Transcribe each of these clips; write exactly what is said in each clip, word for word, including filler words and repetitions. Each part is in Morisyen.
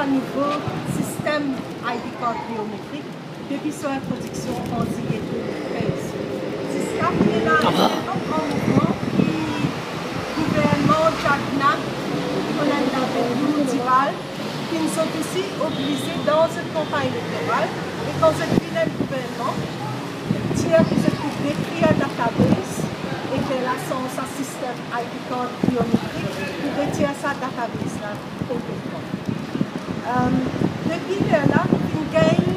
Nouvo sistem I D card biometrik depi so introdiksion an zilie de mil trez. Ziska prezan, ena enn gran mouvman ki gouvernman Jack Nab, Colin David, Lourdes Duval, finn zot osi oblize dan zot kanpagn elektoral, e kan zot vinn enn gouvernman, dir ki zot pou detrir database, e fer la sanz sa sistem I D card biometrik pou retir sa database la konpletman. Em, depi ler la, nou finn gagn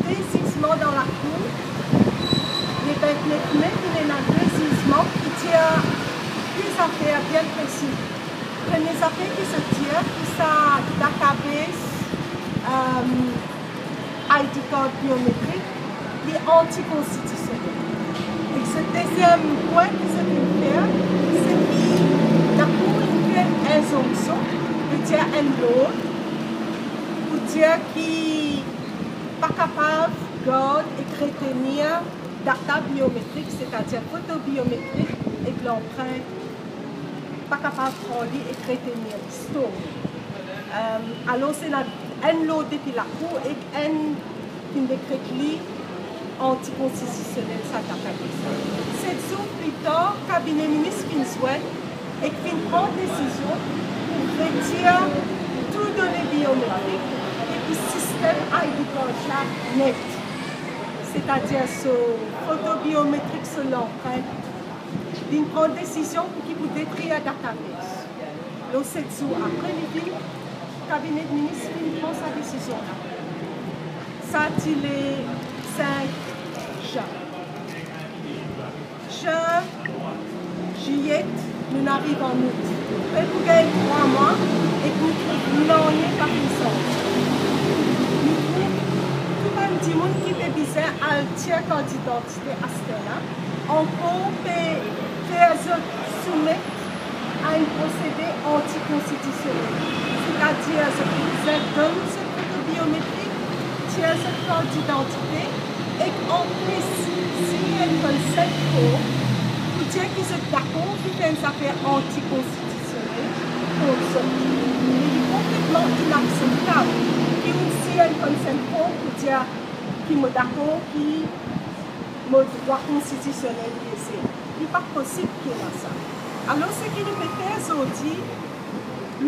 de zizman dan lakour. Le vintnef me, finn ena de zizman ki dir de zafer bien presi. Premie zafer ki zot dir, ki sa database, em, I D card biometrik, li antikonstitisionel. Ek so deziem pwin ki zot inn fer, se ki lakour inn fer enzonksion, vedir enn lord, pou dir ki pa kapav gard ek retenir data biometrik, setadir foto biometrik ek lanprint, pa kapav pran li ek retenir li, stor li. Em, alor, se la enn lord depi lakour ek enn finn dekret li antikonstitisionel sa database. Set zour pli tar, kabine minis finn zwenn ek finn pran desizion pou retir tou done biometrik depi sistem I D card la net, setadir so foto biometrik, so lanprint. Li pran desizion pou ki pou detrir database. Lor set zour apre, li vinn, kabine minis vinn pran sa desizion la. Sa ti le sink zin. Zin, zilyet, nou ariv an out. Apre pou gagn trwa mwa, e pou trouv nanye pa finn sanz. Nou trouv tou bann dimoun ki pe bizin al tir kart didantite aster la, ankor pe fer zot soumet a enn prosede antikonstitisionel, setadir zot bizin donn zot foto biometrik, tir zot kart didantite, ek anplis sign enn consent form pou dir ki zot dakor ki fer enn zafer antikonstitisionel kont zot. Li konpletman inakseptab ki ou sign enn consent form pou dir ki mo dakor ki mo drwa konstitisionel leze. Li pa posib ki ena sa. Alor, seki nou pe fer zordi,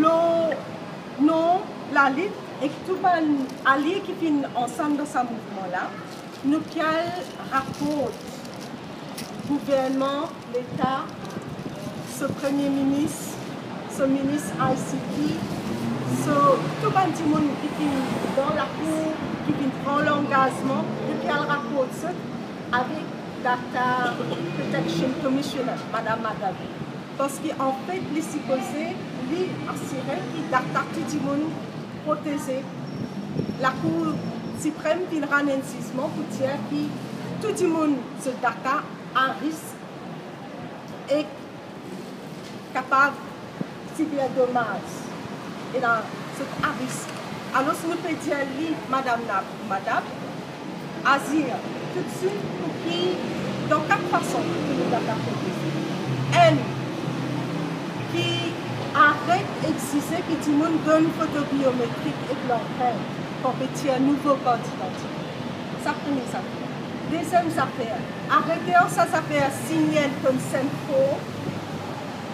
lor non Lalit ek tou bann alie ki finn ansam dan sa mouvman la, nou pe al rakont gouvernman, Leta, so Premie Minis, so Minis I C T, so tou bann dimoun ki finn dan lakour, ki finn pran langazman, nou pe al rakont zot avek Data Protection Commissioner, Madam Madhav. Parski anfet, li sipoze, li asire ki data tou dimoun proteze. Lakour Siprem finn rann enn zizman pou dir ki tou dimoun so data a risk ek kapav sibir domaz, ena zot a risk. Alor, nou pe dir li, Madam Nab, Madhav, azir toutswit pou ki, dan kat fason pou ki nou kapav proteze. Enn, ki aret egzize ki dimoun donn foto biometrik ek lanprint kan pe tir nouvo kart didantite. Sa premie zafer. Deziem zafer, arete ar sa zafer sign enn consent form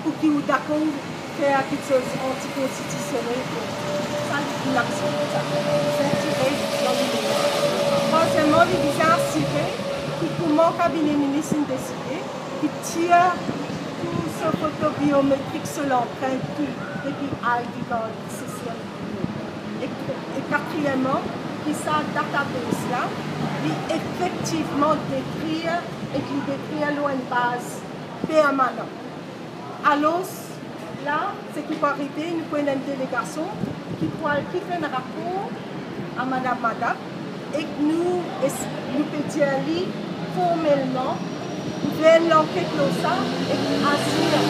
pou ki ou dakor fer kiksoz antikonstitisionel. Sa, li inaksept sa. Sa tire dan limit. Trwazieman, li bizin asire ki kouma kabine minis inn deside, ki tir tou so foto biometrik, so lanprint, tou, depi I D card, sistem. E, e katrieman, ki sa database la, li efektivman detrir, e ki detrir lor enn baz permanan. Alor, la, seki pou arive, nou pou ena enn delegasion ki pou al, ki fer enn rapor a Madam Madhav, ek nou, es-, nou pe dir li formelman, fer enn lanket lor sa, ek azir,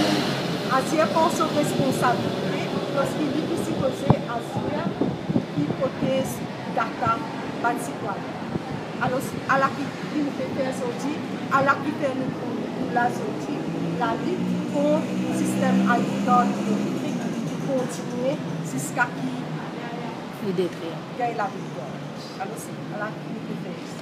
azir pran so responsabilite, parski li ki sipoze azir pou ki protez data bann sitwayen. Alor, ala ki, ki nou pe fer zordi, ala ki fer nou, nou la zordi, lalit kont sistem I D card biometrik ki kontinie ziska ki Li detrir. Gagn laviktwar. Alor, se, ala ki nou pe fer.